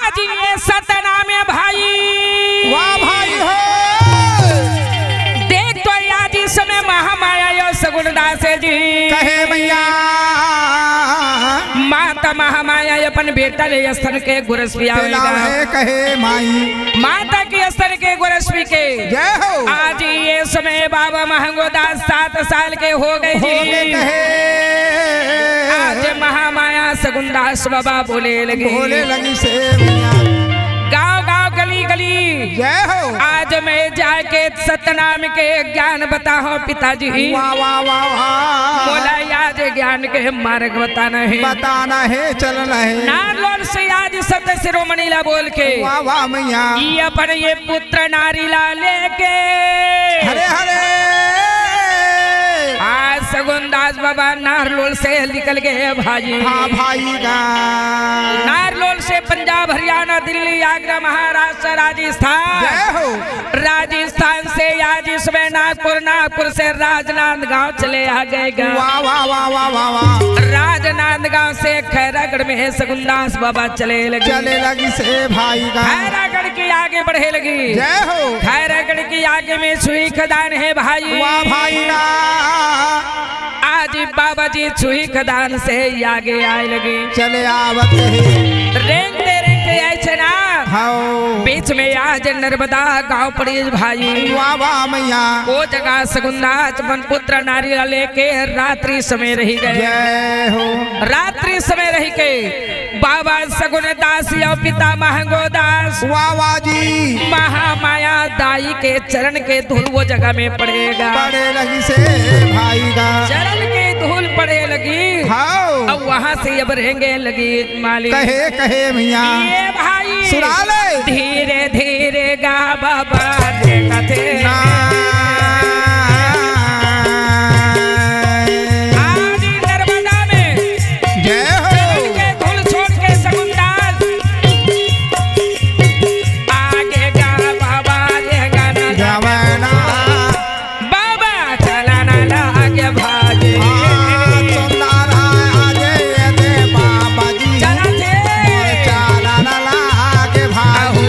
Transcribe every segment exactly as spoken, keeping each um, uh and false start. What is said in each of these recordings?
आज ये सतनाम हे भाई। वाह भाई हो। देख तो आज इस समय महामाया यो सगुन दास जी। कहे भैया। माता महामाया अपन बेटा ले स्तन के गोरस पियावे गा। कहे माई। माता के स्तन के गोरस पी के। जय हो। आज ये समय बाबा महंगो दास सात साल के हो गए हो जी। गए कहे। आज महामाया सगुन दास बाबा बोले लगी। बोले लगी से भैया। गांव गांव गली गली। जय हो। आज मैं जाके सतनाम के ज्ञान बताहूं पिताजी। वाह, वाह, वाह, वाह। मोला आज ज्ञान के मार्ग बताना हे। बताना हे, चलना हे। नारलोल से आज सत शिरोमणि ला बोल के। वाह, वाह, मैया। ये अपन ये पुत्र नारी ला लेके। हरे, हरे। आज सगुन दास बाबा नारलोल से निकल गए भाई। हाँ, भाई का। नारलोल से पंजाब, हरियाणा, दिल्ली, आगरा, महाराष्ट्र, राजस्थान। जय हो। राजस्थान से आज इस समय नागपुर, नागपुर से राजनांदगांव चले आ गए गा। वाह, वाह, वाह, वाह, वाह, वाह। राजनांदगांव से खैरागढ़ में हे सगुन दास बाबा चले लगी। चले लगी से भाई का। खैरागढ़ की आगे बढ़े लगी। जय हो। खैरागढ़ की आगे में सुई खदान हे भाई। वाह भाई ना। आज बाबा जी सुई खदान से आगे आए लगी। चले आवत हे। रेंगते रेंगते आए छे ना। हाओ। बीच में आज नर्मदा गांव पड़ी भाई। वाह, वाह, मैया। वो जगह सगुन दास मन पुत्र नारी ला लेके रात्रि समय रही गए। जय हो। रात्रि समय रही के बाबा सगुन दास या पिता महंगो दास। वाह, वाह जी। महामाया दाई के चरण के धूल वो जगह में पड़ेगा। पड़े लगी से भाई का। चरण के धूल पड़े लगी। हाओ। अब वहां से अब रेंगे लगी मालिक। कहे, कहे भैया। ये भाई। सुना ले। धीरे धीरे गा बाबा देखत हे। ना। आज नर्मदा में जय हो। चरण के धूल छोड़ के सगुन दास आगे गा बाबा रे गाना जवाना। बाबा चलन लागे भाई। आ, सुंदर आज ये दे बाबा जी। चला थे। मोर चलन लागे भाई।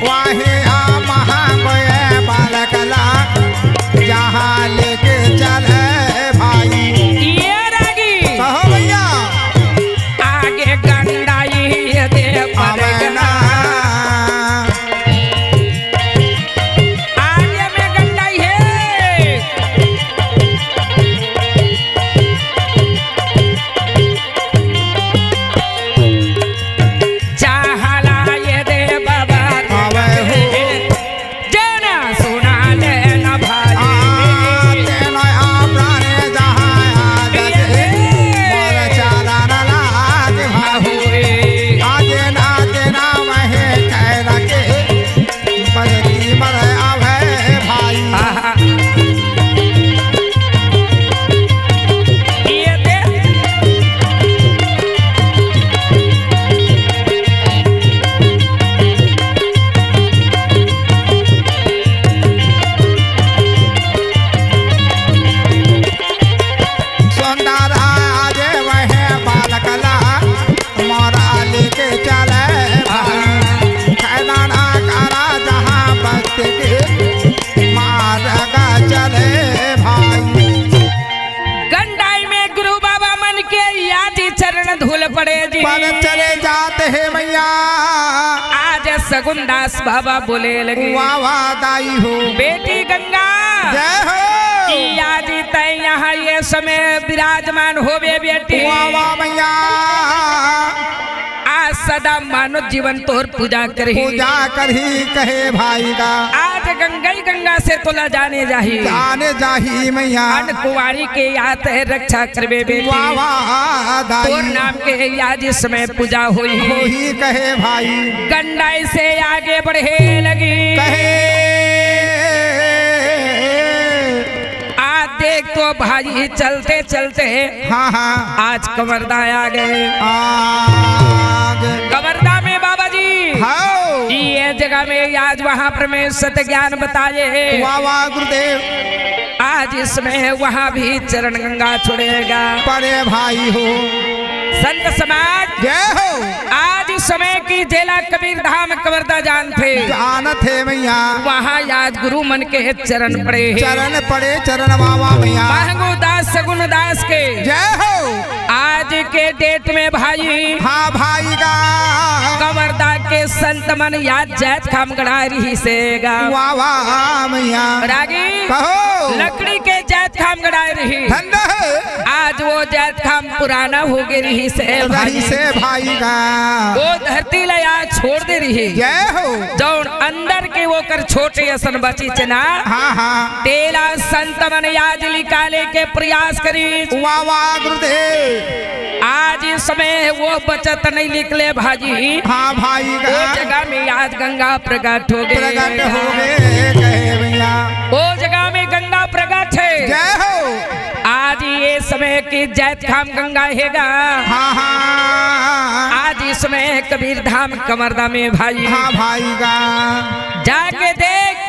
वाहे आ महागोए बालकला, जहाँ लेके चले भाई। ये रागी। कहो भैया। आगे गंडाई ये दे अबे ना। आगे में गंडाई हे। चाहला ये दे बाबा। अबे हो। जेना सुना लेना भाई। आ, तेना आ प्राणे जहाँ आ जाते। मोर चाला ना लागे भाई। आज ना तेना वहे कह रखे। बजती मर आवे भाई। आहा। ये दे। सुंदर आज वह बालकला। मोरा लेके चले भाई, खैदाना करा जहाँ बस्ती के मार्ग चले भाई। गंडाई में गुरु बाबा मन के याद चरण धूल पड़े जी। पद चले जात हे मैया। आज सगुन दास बाबा बोले लगे। वाह वाह दाई हो। बेटी गंगा। जय हो। कि आज तय यहाँ ये समय विराजमान होवे बेटी। वाह वाह मैया। आज सदा मानव जीवन तोर पूजा करही। पूजा करही कहे भाई का। आज गंगई गंगा से तोला जाने जाही। जाने जाही मैया। अन कुंवारी के याद है रक्षा करबे बेटी। वाह वाह दाई। तोर नाम के आज इस समय पूजा होई। होई कहे भाई। गंडाई से आगे बढ़े लगी। कहे। आज देख तो भाई चलते चलते हाँ, हाँ। आज कवर्धा आ गए। आ गए। कवर्धा में बाबा जी। हाँ। ये जगह में आज वहाँ पर मैं सत ज्ञान बताए। वाह, वाह, गुरुदेव। आज इसमें वहाँ भी चरण गंगा छोड़ेगा। पड़े भाई हो। संत समाज जय हो। आज इस समय की जेला कबीर धाम कवर्धा जानथे। जानत हे मैया। वहाँ आज गुरु मन के चरण पड़े हे। चरण पड़े, चरण वावा मैया। महंगू दास सगुन दास के। जय हो। आज के date में भाई। हाँ भाई गा। कवर्धा के संत मन याद जैत खाम गड़ाए रहिसे गा। वाह वाह मैया। रागी। कहो। लकड़ी के जैत खाम गड़ाए रही। धन्य हे। आज वो जैत खाम पुराना हो गे रहिसे भाई। रहिसे भाई गा। वो धरती ला आज छोड़ दे रही। जय हो। जौन अंदर के ओकर छोटे असन बचिस ना। हाँ, हाँ। तेला संत मन आज निकाले के प्रयास करिस। वाह, वाह, गुरुदेव। आज इस समय वो बचत नहीं निकले भाई। हाँ, भाई वो गा। जगह में आज गंगा प्रकट हो गे। प्रकट हो गे, कहे भैया। वो जगह में गंगा प्रकट हे। जय हो। आज ये समय की जैत खाम गंगा हे गा। हाँ, हाँ। आज इस समय कबीर धाम कवर्धा में भाई। हाँ, भाई गा। जाके देख,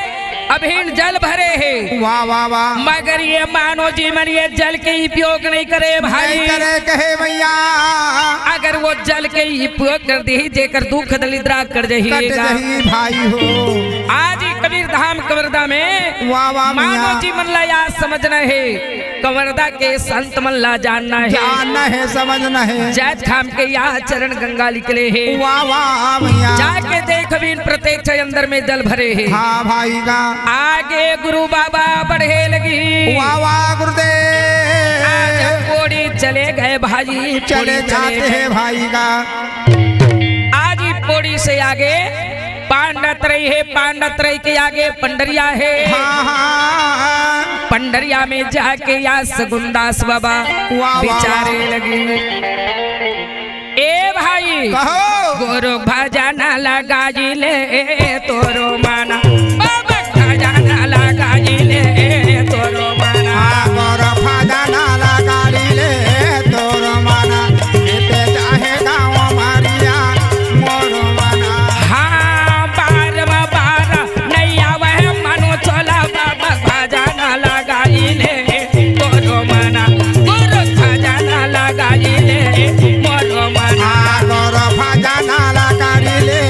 अभिन जल भरे हे। वाह, वाह, वाह। मगर ये मानो जी मन ये जल के उपयोग नहीं करे भाई। नहीं करे कहे भैया। अगर वो जल के उपयोग कर दिही, जेकर दुख दलिद्रा कट जही कट गा। जही भाई हो। आज ही कबीर धाम कवर्धा में वाह, वाह, मानो भैया। जी मन ला या समझना हे। कवर्धा के संत मन ला जानना हे। जानना हे, समझना हे। जैत खाम के या चरण गंगा निकले हे। वाह, वाह, भैया। जाके देख अभिन प्रत्यक्ष अंदर में जल भरे हे। हाँ, भाई गा। आगे गुरु बाबा बढ़े लगी। वाह, वाह, गुरुदेव। आज पौड़ी चले गए भाई, चले पौड़ी चले जाते गए। हैं भाई गा। आज ही पौड़ी से आगे पांडातराई हे, पांडातराई के आगे पंडरिया हे। हाँ, हाँ। पंडरिया में जाके या सगुनदास बाबा वाह, वाह, विचारे वाह। लगी। ए भाई, कहो। गुरु भजन लगाई ले तोरो मन, बाबा भजन लगाई ले तोरो मन। हाँ, गुरु भजन लगाई ले तोरो मन, एते चाहे गाँव मारिया मोरो मन। हाँ, बार मा बार नइ आवय मनो चोला बाबा भजन लगाई ले तोरो मन, गुरु भजन लगाई ले मोरो मन। हाँ, गुरु भजन लगाई ले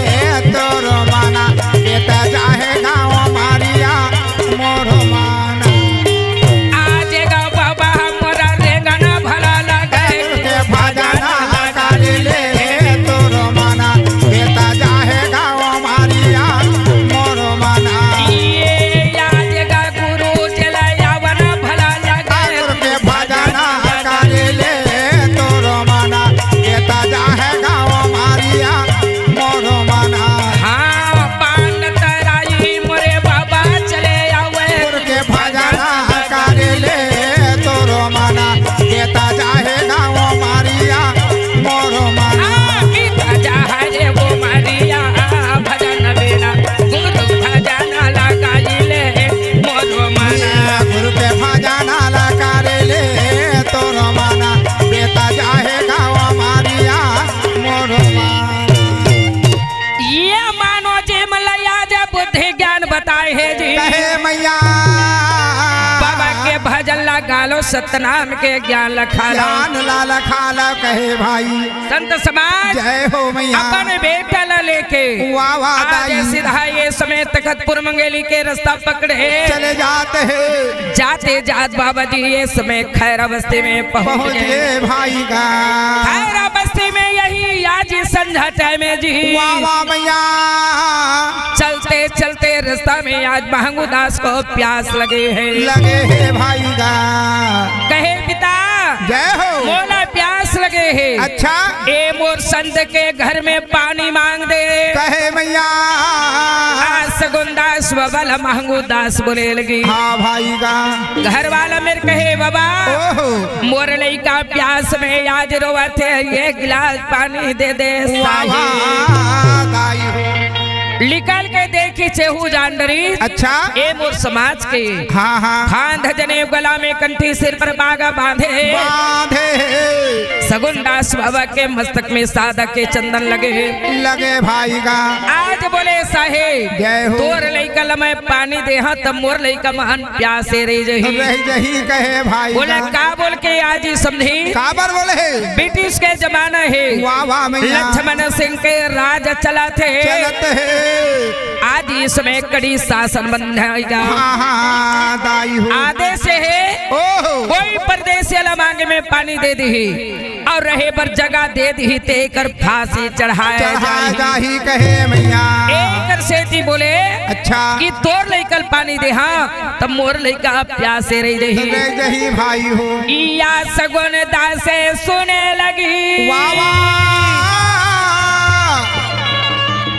तोरो मन, एते चाहे गाँव मारिया मोरो मन। आज गा बाबा मोरा रेंगना भला लगे। के भजन कर ले तोरो मन, एते चाहे गाँव मारिया मोरो मन। ये आज गा गुरु चला यावन भला लगे। ठाकुर के भजन कर ले तोरो मन, एते चाहे गाँव मारिया मोरो मन। हाँ, पांडातराई मोरे बाबा चले आवे। ठाकुर के भजन कर ले तोरो मन, एते चाहे गाँव मारिया मोरो मन। आ, एते चाहे वो मारिया भजन बिना, गुरु भजन लगाई ले मोरो मन। गुरु के भजन कर ले तोरो मन, एते चाहे गाँव मारिया मोरो मन। ये मानो जी मन ला या जे बुद्धि ज्ञान बताए हे जी। कहे मैया। बाबा के भजन ला गा लो, सतनाम के ज्ञान ला खा लो। ज्ञान ला ला खा लो कहे भाई। संत समाज जय हो मैया। अपन बेटा ला लेके वाह, वाह, आज दाई। सीधा ये समय तखतपुर मुंगेली के रास्ता पकड़े। चले जाते हैं। जाते जात बाबा जी ये समय खैरा बस्ती में पहुंच पहुंच गए। गए भाई गा। खैरा बस्ती में यही आज संझा टाइम हे जी। वाह, वाह, मैया। चलते चलते रास्ता में आज महंगू दास को प्यास लगे हे। लगे हे भाई गा। कहे पिता जय हो। मोला प्यास लगे हे। अच्छा। ए मोर संत के घर में पानी मांग दे। कहे मैया। आज सगुन दास बाबा ला महंगू दास बोले लगी। हाँ भाई गा। घर वाला मेर कहे बाबा। ओहो। मोर लइका प्यास में आज रोवत हे, एक गिलास पानी दे दे वाह, साहिब। वाह, दाई हो। निकल के देखी चेहू जान डरी। अच्छा। ए मोर समाज के। हाँ, हाँ। फांद जनेऊ गला में कंठी सिर पर बागा बांधे। बांधे। सगुन दास बाबा के मस्तक में सादा के चंदन लगे। लगे भाई गा। आज बोले साहेब, जय हो। तोर लइका ल मैं पानी देहा तब मोर लइका मन प्यासे रह जही। रह जही कहे भाई बोले गा। का बोल के आज ही समझी। काबर बोले हे? ब्रिटिश के जमाना हे। वाह, वाह, मैया। लक्ष्मण सिंह के राज चलत हे। चलत हे। आज इस समय कड़ी शासन बन जाएगा। हाँ, हाँ, हाँ, दाई हो। आदेश हे, ओहो। कोई परदेसी ला मांगे में पानी दे दी और रहे बर जगह दे दी, तेकर फांसी चढ़ाए चढ़ाए जाही। जाही कहे मैया। एकर सेती बोले अच्छा। कि तोर लइका ल पानी देहा, तब मोर लइका प्यासे रह जही। रह जही भाई हो। इया सगुन दास सुने लगी। वाह, वाह।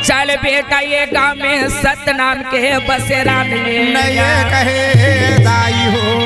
चल बेटा, ये गांव में सतनाम के बसेरा नहीं नहीं है। कहे दाई हो।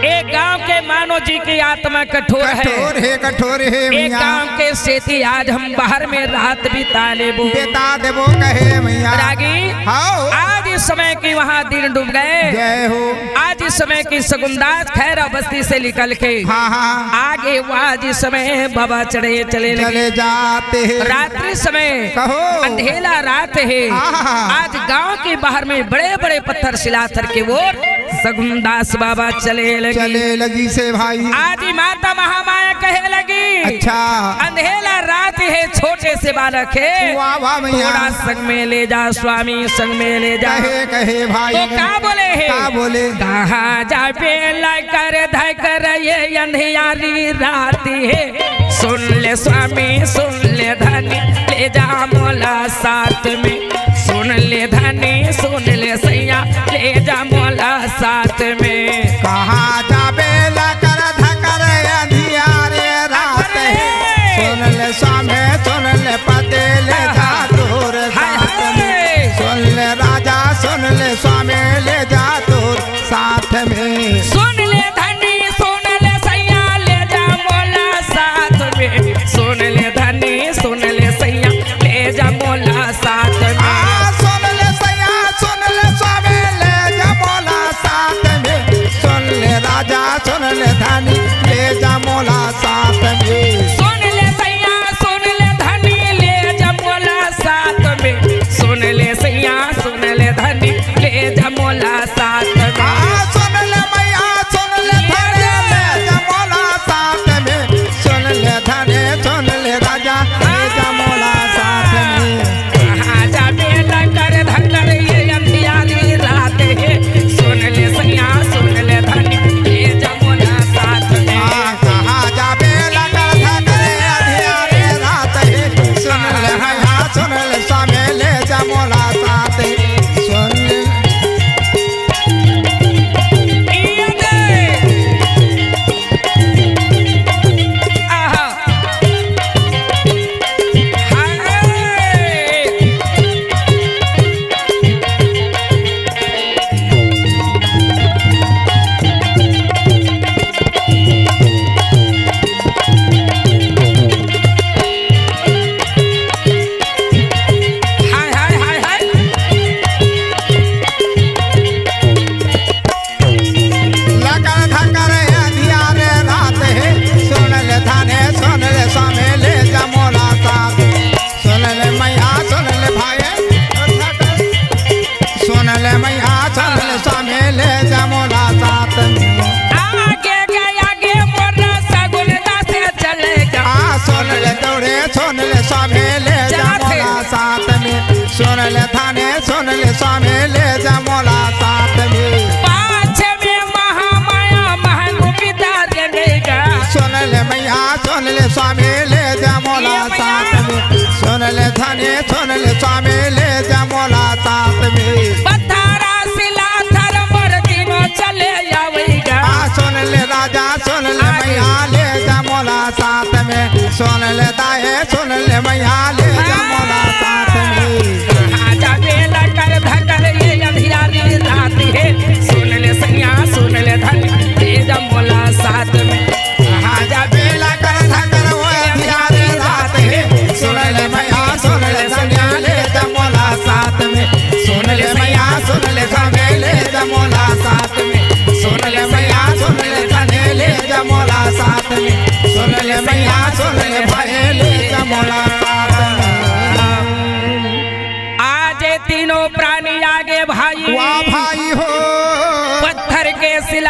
ए गांव के मानो जी की आत्मा कठोर है। कठोर है, कठोर है ए मैया। गांव के सेती आज हम बाहर में रात बिता लेबो। बिता देबो कहे मैया। रागी, हाँ। आज इस समय की वहाँ दिन डूब गए। जय हो। आज इस समय की सगुन दास खैरा बस्ती से निकल के हाँ, हाँ। आगे वो आज इस समय बाबा चढ़े चले लगे। चले जाते हैं। रात्रि समय कहो। अंधेला रात है। हाँ, हाँ, हाँ। आज गांव के बाहर में बड़े-बड़े पत्थर शिलाथर के ओर सगुन दास बाबा चले लगी। चले लगी से भाई। आज ही माता महामाया कहे लगी। अच्छा। अंधेला रात है, छोटे से बालक है। वाह, वाह, मैया। थोड़ा संग में ले जा स्वामी, संग में ले जा। कहे, कहे भाई। तो का बोले है? का बोले? कहाँ जाबे ला कर धकर ये अंधियारी रात है। सुन ले स्वामी, सुन ले धनी, ले जा मोला साथ में। सुन ले धनी, सुन ले सैया, ले जा मोला साथ में। कहाँ जाबे ला कर धकर अंधियारे रात है। सुन ले स्वामी, सुन ले पति, ले जा तोर हाय, साथ में। हाय। सुन ले राजा, सुन ले स्वामी, ले जा तोर साथ में। सुन ले धनी, सुन ले सैया, ले जा मोला साथ में। सुन ले धनी, सुन ले सैया, ले जा मोला साथ में। आ, सुन ले सैया, सुन ले स्वामी, ले जा मोला साथ में। सुन ले राजा, सुन ले धनी, ले जा मोला साथ में। सुन ले सैया, सुन ले धनी, ले जा मोला साथ में। सुन ले सैया, सुन ले धनी, ले जा मोला साथ में। आ, सुन ले मैया, सुन ले धनी, ले जा मोला साथ में। सुन ले धनी, सुन ले राजा, ले जा मोला साथ में। कहाँ जाबे ला कर धकर ये अंधियारी रात है। सुन ले सैया, सुन ले धनी, ले जा मोला साथ में। आ, कहाँ जाबे ला कर धकर ये अंधियारी रात है। सुन ले मैया, सुन ले स्वामी, ले जा मोला साथ। सुन ले। आहा। हाय। हाय, हाय, हाय, हाय। लकर धकर अंधियारे रात है, सुन ले धनी, सुन ले स्वामी, ले जा मोला साथ। सुन ले मैया, सुन ले भाई, सुन ले मैया, सुन ले स्वामी, ले जा मोला साथ। आगे के आगे मोर सगुन दास चलेगा। आ, सुन ले दौड़े, सुन ले स्वामी, ले जा मोला साथ में। सुन ले धनी, सुन ले स्वामी, ले जा मोला साथ में। पाछे में महामाया महंगू बिता देगा। सुन ले मैया, सुन ले स्वामी, ले जा मोला साथ में। सुन ले धनी, सुन ले स्वामी, ले जा मोला साथ में। पत्थरा सिला थर मोर तीनों चले आवेगा। आ, सुन ले राजा, सुन ले मैया, ले जा मोला साथ में। सुन ले दाए, सुन ले मैया, ले जा मोला साथ में। कहाँ जाबे ला कर धकर ये अंधियारी रात है। सुन ले सैया, सुन ले धनी, ले जा मोला साथ में। कहाँ जाबे ला कर धकर वो अंधियारी रात है। सुन ले मैया, सुन ले सैया, ले जा मोला साथ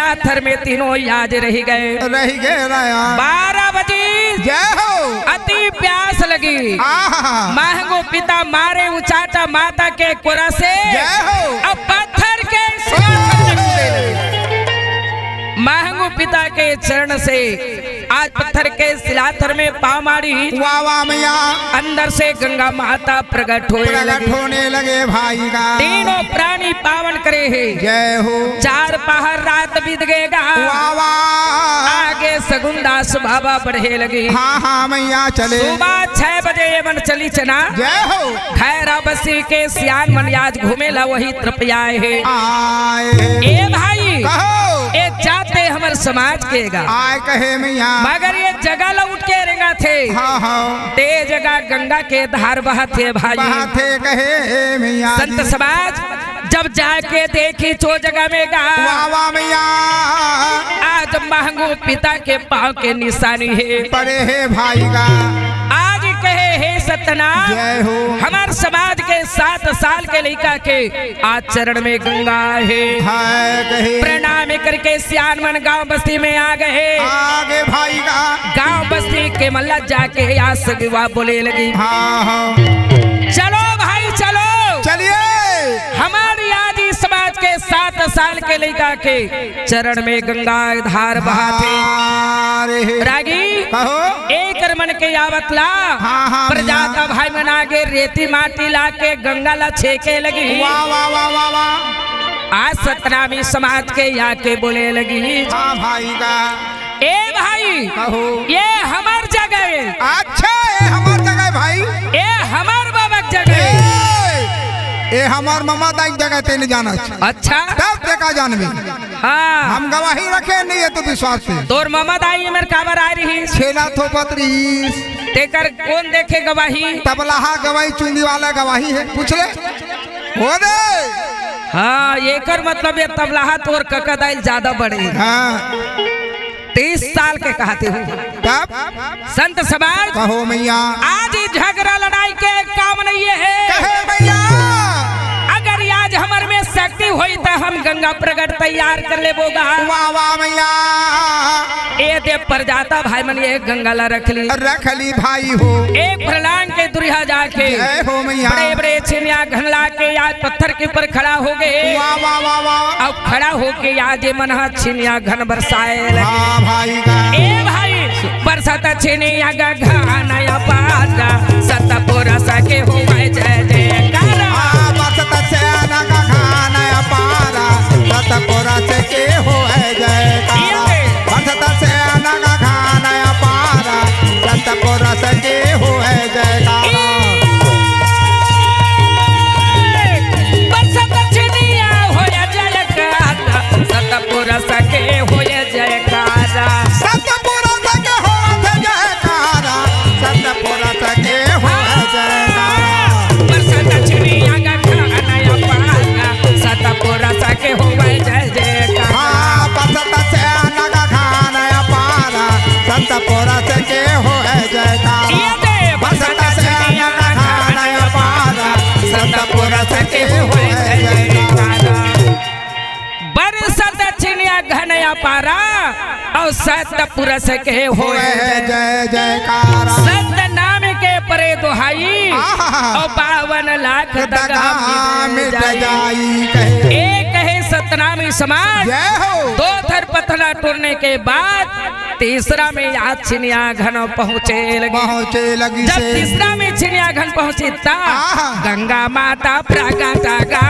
सिलाथर में तीनों याज रहि गए। रहि गए राया। बारह बजे जय हो। अति प्यास लगी। आहा। महंगू पिता मारे उचाटा माता के कोरा से जय हो। अब पत्थर के सिलाथर में कूदे लगी। महंगू पिता के चरण से आज पत्थर के सिलाथर में पाँव मारी। वाह, वाह, मैया। अंदर से गंगा माता प्रकट होए प्रकट लगी। होने लगे भाई का। तीनों प्राणी पावन करे हे। जय हो। चार पहर रात बीत गए गा। वाह, वाह। आगे सगुन दास बाबा बढ़े लगे। हाँ, हाँ, मैया चले। सुबह छह बजे ये मन चली चना। जय हो। खैरा बस्ती के सियान मन आज घूमे ला वही तरफ आए हे। आए। ए भाई, कहो। ए जाते हमर समाज के गा। आए कहे मैया। मगर ये जगह ला उठ के रेंगा थे। हाँ, हाँ। ते जगह गंगा के धार बहत हे भाई। बहत हे कहे हे मैया संत जी। समाज जब जाके देखी चो जगह में गा। वाह, वाह मैया। आज महंगू पिता के पाँव के निशानी हे। पड़े हे भाई का। आज कहे हे सतनाम। जय हो। हमर समाज के सात साल के लइका के आज चरण में गंगा हे। हाय कहे। प्रणाम करके सियान मन गांव बस्ती में आ गए। आगे भाई का। गांव बस्ती के मल्ला जाके आज सगवा बोले लगी। हाँ, हाँ। चलो भाई चलो। चलिए। हमारी आज इस समाज के सात साल के लइका के चरण में गंगा धार बहाथे। धार हे। रागी, कहो। एकर मन के आवत ला। हाँ, हाँ, प्रजाता भैया। भाई मन आगे रेती माटी ला के गंगा ला छेके लगी। वाह, वाह, वाह, वाह, वाह। आज सतनामी समाज के आके बोले लगी। हाँ, भाई का। ए भाई, कहो। ये हमर जगह हे। अच्छा, ये हमर जगह हे भाई। ये हमर बाबा के जगह हे। ए, ये हमर ममा दाई के जगह हे, ते नहीं जानत। अच्छा। तब ते का जानबे? हाँ। हम गवाही रखे नहीं हे तो विश्वास से। तोर ममा दाई हमर काबर आए रहिस? छेना थोपत रहिस। तेकर कोन देखे गवाही? तबलाहा गवाही, चुंदी वाला गवाही हे। पूछ ले। हो दे। हाँ, एकर मतलब ये तबलाहा तोर कका दाई ले ज्यादा बड़े। हाँ। तीस साल के कहते हो। तब? संत समाज, कहो मैया। आज ही झगड़ा लड़ाई के काम नहीं हे। कहे मैया। अगर आज हमर में शक्ति होई त हम गंगा प्रगट तैयार कर लेबो गा। वाह, वाह मैया। ए दे प्रजाता भाई मन ये गंगा ला रख ली। रख ली भाई हो। एक फरलांग के दुरिहा जाके जय हो मैया। बड़े बड़े छिनिया घन ला के आज पत्थर के ऊपर खड़ा हो गए। वाह, वाह, वाह, वाह। अब खड़ा होके आज ये मन ह छिनिया घन बरसाए लगे। हाँ भाई का। ए भाई, बरसत छिनिया ग-, घन अपार, सतपुरुष के होवै जय जयकारा। हाँ, बरसत छिनिया ग-, घन अपार, सतपुरुष के होवै जयकारा। ये दे। बरसत छिनिया ग-, घन अपार, सतपुरुष के होवै जयकारा। बरसत छिनिया होय जयकारा, सतपुरुष के होय जयकारा। सतपुरुष के होय जयकारा, सतपुरुष के होय जयकारा। बरसत छिनिया ग-, घन अपार, सतपुरुष के होय जय जयकारा। हाँ, बरसत छिनिया ग-, घन अपार, सतपुरुष के होय जयकारा। ये दे, बरसत छिनिया ग-, घन अपार, सतपुरुष के होय जयकारा। बरसत छिनिया घन अपारा अउ सतपुरुष के होय होय जय जय जयकारा। सतनाम के परे दोहाई आहा। अउ बावन लाख दगा दगा मिट मिट जाई। जाई कहे। ए कहे सतनामी समाज जय हो। दो थर पथरा टूटने के बाद तीसरा में आज छिनिया घन पहुँचे लगी। पहुँचे लगी जब से। तीसरा में छिनिया घन पहुँची ता आहा। गंगा माता प्रगट गा